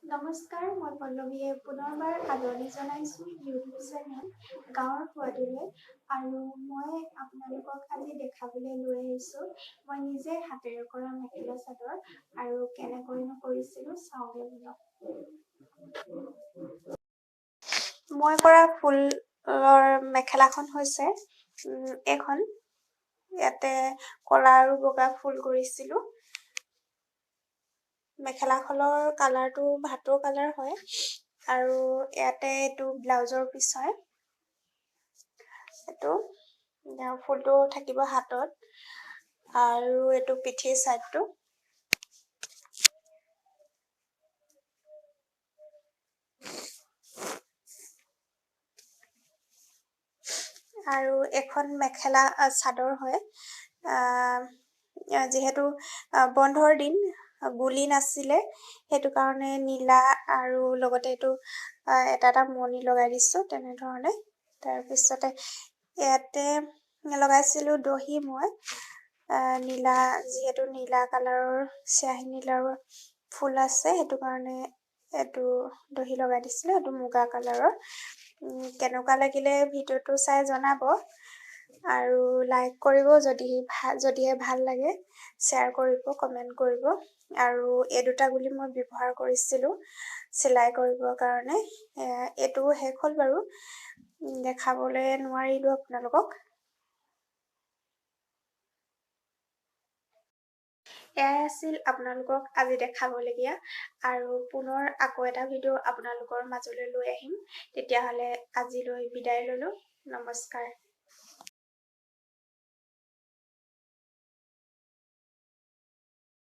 নমস্কাৰ, মই পল্লৱীয়ে পুনৰবাৰ আদৰণি জনাইছোঁ ইউটিউব চেনেল গাঁৱৰ সোৱাদলৈ। আৰু মই আপোনালোকক আজি দেখাবলৈ লৈ আহিছোঁ মই নিজে হাতেৰে কৰা মেখেলা চাদৰ, আৰু কেনেকৈনো কৰিছিলোঁ চাওঁগে ব'লক। মই কৰা ফুলৰ মেখেলাখন হৈছে এইখন। ইয়াতে ক'লা আৰু বগা ফুল কৰিছিলোঁ। মেখেলাখনৰ কালাৰটো ভাটৌ কালাৰ হয়। আৰু ইয়াতে এইটো ব্লাউজৰ পিচ হয়। এইটো ফুলটো থাকিব হাতত, আৰু এইটো পিঠিৰ চাইডটো। আৰু এখন মেখেলা চাদৰ হয়। যিহেতু বন্ধৰ দিন, গুলি নাছিলে, সেইটো কাৰণে নীলা আৰু লগতে এইটো এটা এটা মণি লগাই দিছোঁ তেনেধৰণে। তাৰপিছতে ইয়াতে লগাইছিলোঁ দহি মই নীলা, যিহেতু নীলা কালাৰৰ চিয়াহী নীলাৰ ফুল আছে, সেইটো কাৰণে এইটো দহি লগাই দিছিলোঁ, এইটো মুগা কালাৰৰ। কেনেকুৱা লাগিলে ভিডিঅ'টো চাই জনাব, আৰু লাইক কৰিব যদিহে ভাল লাগে, শ্বেয়াৰ কৰিব, কমেণ্ট কৰিব। আৰু এই দুটা গুলি মই ব্যৱহাৰ কৰিছিলোঁ চিলাই কৰিবৰ কাৰণে। এইটো শেষ হ'ল বাৰু, দেখাবলৈ নোৱাৰিলোঁ আপোনালোকক। এয়াই আছিল আপোনালোকক আজি দেখাবলগীয়া, আৰু পুনৰ আকৌ এটা ভিডিঅ' আপোনালোকৰ মাজলৈ লৈ আহিম। তেতিয়াহ'লে আজিলৈ বিদায় ল'লোঁ, নমস্কাৰ।